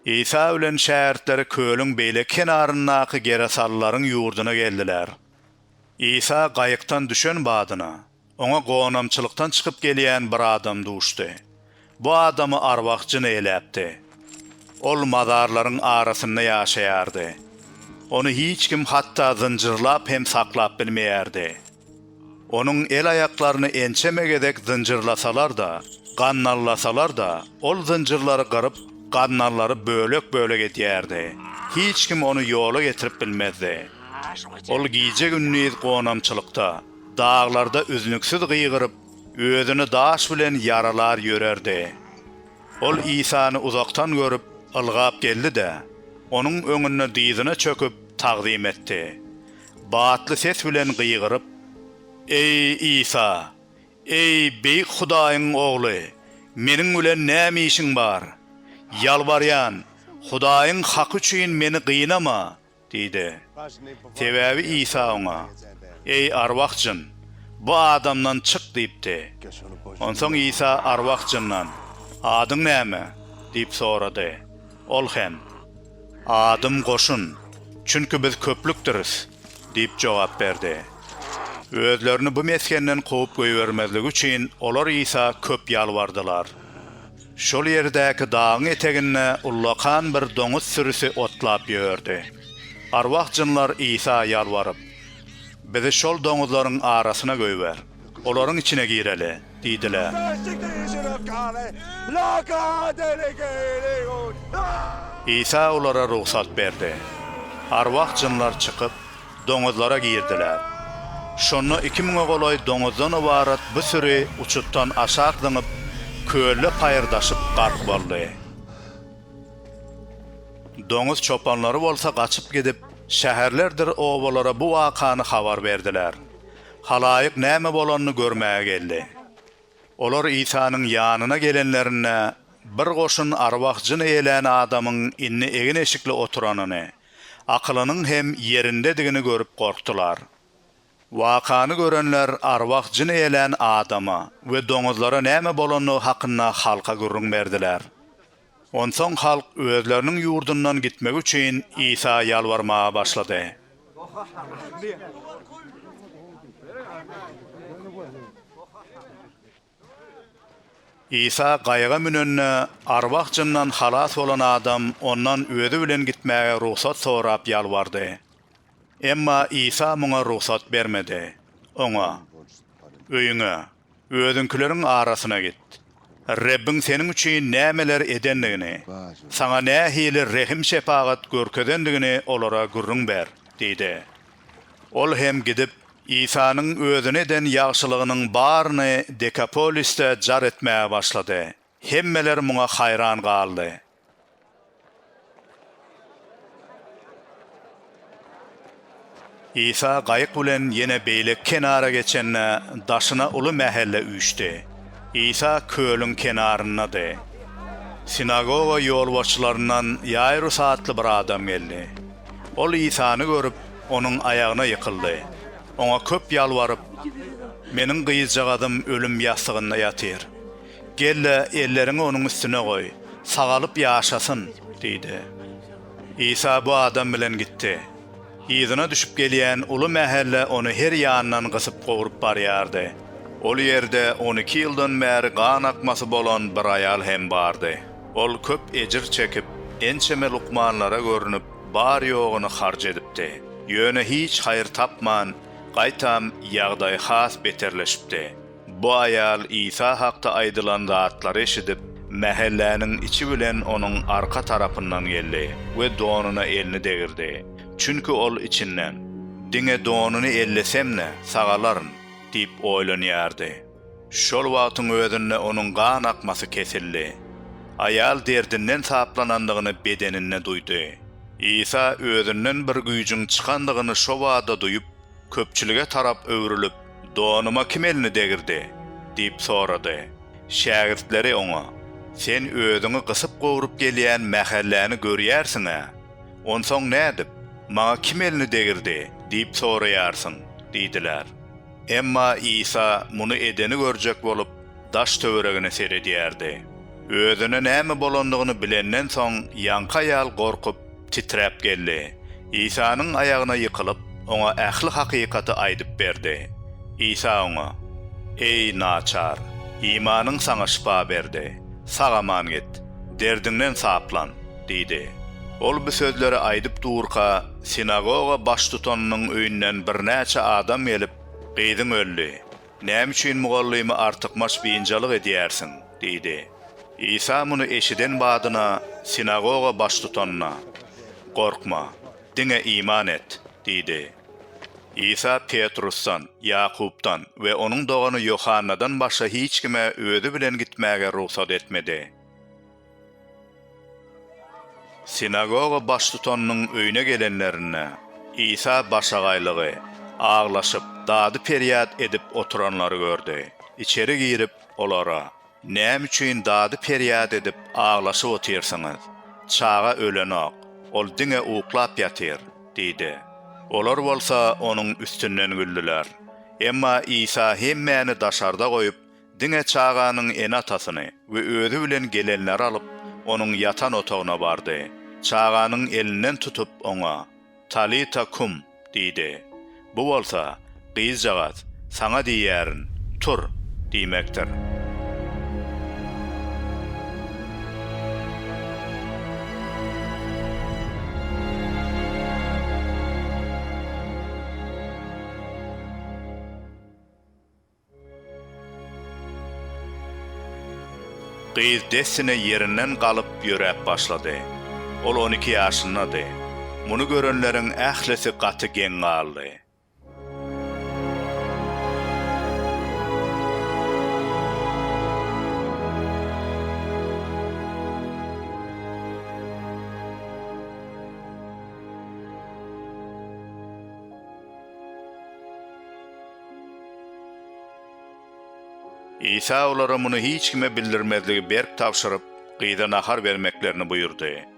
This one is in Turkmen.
Isa bilen şägirtleri kölüň beýleki kenaryndaky gerasalylaryň ýurduna geldiler. Isa gaýykdan düşen badyna, oňa gonamçylykdan çykyp gelýän bir adam duşdy. Bu adamy arwah-jyn eýläpdi. Ol mazarlaryň arasynda ýaşaýardy. Ony hiç kim hatda zynjyrlap hem saklap bilmeýärdi. Onuň el-aýaklaryny ençeme gezek zynjyrlasalar-da, gandallasalar-da, ol zynjyrlary gyryp, gandallary bölek-bölek edýärdi. Hiç kim ony ýola getirip bilmezdi. Ol gije-gündiz gonamçylykda, daglarda üznüksiz gygyryp, özüni daş bilen ýaralar ýörerdi. Ol Isany uzakdan görüp, ylgap geldi-de, Onuň öňünde dyzyna çöküp, tagzym etdi. Batly ses bilen gygyryp, Eý, Isa! Eý, Beýik Hudaýyň Ogly! Meniň bilen näme işiň bar? Ýalbarýan, Hudaýyň haky üçin meni gynama! diýdi. Sebäbi Isa oňa, Eý, arwah-jyn, bu adamdan çyk diýipdi. Onsoň Isa arwah-jyndan, Adyň näme? diýip sorady. Ol hem. Adym Goşun, çünki biz köplükdiris, diýip jogap berdi. Özlerini bu mesgenden kowup goýbermezligi üçin olar Isa köp ýalbardylar. Şol ýerdäki dagyň eteginde ullakan bir doňuz sürüsi otlap ýördi. Arwah-jynlar Isa ýalbaryp, Bizi şol doňuzlaryň arasyna goýber, olaryň içine gireli. Diýdiler. Isa olara rugsat berdi. Arwah-jynlar çykyp, doňuzlara girdiler. Şonda iki müňe golaý doňuzdan ybarat bu süri uçutdan aşak zyňyp, kölde paýyrdaşyp gark boldy. Doňuz çopanlary bolsa gaçyp gidip, şäherlerdir obalara bu wakany habar berdiler. Halaýyk näme bolanyny görmäge geldi. Olar Isanyň ýanyna gelenlerinde, bir goşun arwah-jyn eýelän adamyň indi egin-eşikli oturanyny, akylynyň hem ýerindedigini görüp gorkdular. Wakany görenler arwah-jyn eýelän adama we doňuzlara näme bolandygy hakynda halka gürrüň berdiler. Onsoň halk özleriniň ýurdundan gitmegi üçin Isa ýalbarmaga başlady. Isa gaýyga münende, arwah-jyndan halas bolan adam ondan özi bilen gitmäge rugsat sorap ýalbardy. Emma Isa muňa rugsat bermedi. Oňa, Öýüňe, Özüňkileriň arasyna git. Rebbiň seniň üçin nämeler edendigini, saňa nähili rehim-şepagat görkezendigini olara gürrüň ber diýdi. Ol hem gidip, Isanyň özüne eden ýagşylygynyň baryny Dekapolisde jar etmäge başlady. Hemmeler muňa haýran galdy. Isa gaýyk bilen ýene beýleki kenara geçende, daşyna uly mähelle üýşdi. Isa kölüň kenaryndady. Sinagoga ýolbaşçylaryndan Ýaýrus atly bir adam geldi. Ol Isany görüp, Onuň aýagyna ýykyldy. Oňa köp ýalbaryp, Meniň gyzjagazym ölüm ýassygynda ýatyr. Gel-de, elleriňi onuň üstüne goý, sagalyp ýaşasyn! diýdi. Isa bu adam bilen gitdi. Yzyna düşüp gelýän uly mähelle ony her ýandan gysyp-gowrup barýardy. Ol ýerde on iki ýyldan bäri gan akmasy bolan bir aýal hem bardy. Ol köp ejir çekip, ençeme lukmanlara görnüp, bar-ýoguny harç edipdi. Ýöne hiç haýyr tapman, gaýtam ýagdaýy has beterleşipdi. Bu aýal Isa hakda aýdylan zatlary eşidip, mähelläniň içi bilen onuň arka tarapyndan geldi we donuna elini degirdi. Çünki ol içinden, Diňe donuny ellesem-de, sagalaryn diýip oýlanýardy. Şol wagtyň özünde onuň gan akmasy kesildi. Aýal derdinden saplanandygyny bedeninde duýdy. Isa özünden bir güýjüň çykandygyny şobada duýup, köpçülige tarap öwrülip, Donuma kim elini degirdi? diýip sorady. Şägirtleri oňa, Sen özüňi gysyp-gowrup gelýän mähelläni görýärsiň-ä. Onsoň nädip, Maňa kim elini degirdi? diýip soraýarsyň? diýdiler. Emma Isa muny edeni görjek bolup, daş-töweregine seredýärdi. Özüne näme bolandygyny bilenden soň, ýaňky aýal gorkup, titräp geldi. Isanyň aýagyna ýykylyp, oňa ähli hakykaty aýdyp berdi. Isa oňa, Eý, naçar, imanyň saňa şypa berdi. Sag-aman git, derdiňden saplan! diýdi. Ol bu sözleri aýdyp durka, sinagoga baştutanynyň öýünden birnäçe adam gelip, Gyzyň öldi. Näme üçin mugallymy artykmaç biynjalyk edýärsiň? diýdi. Isa muny eşiden badyna sinagoga baştutanyna, Gorkma, diňe iman et! diýdi. Isa Petrusdan, Ýakupdan we onuň dogany Ýohannadan başga hiç kime özi bilen gitmäge rugsat etmedi. Sinagoga baştutanynyň öýüne gelenlerinde, Isa başagaýlygy, aglaşyp, dady-perýat edip oturanlary gördi. Içeri girip, olara, Näme üçin dady-perýat edip, aglaşyp otyrsyňyz? Çaga ölenok, ol diňe uklap ýatyr diýdi. Olar bolsa onuň üstünden güldüler. Emma Isa hemmäni daşarda goýup, Diňe çaganyň ene-atasyny we özi bilen gelenleri alyp, onuň ýatan otagyna bardy. Çaganyň elinden tutup, oňa, Talita kum! diýdi. Bu bolsa, Gyzjagaz, saňa diýýärin, tur! diýmekdir. Gyz dessine ýerinden galyp ýöräp başlady. Ol 12 ýaşyndady. Muny görenleriň ählisi gaty geň galdy. Isa olara muny hiç kime bildirmezligi berk tabşyryp, gyza nahar bermeklerini buýurdy.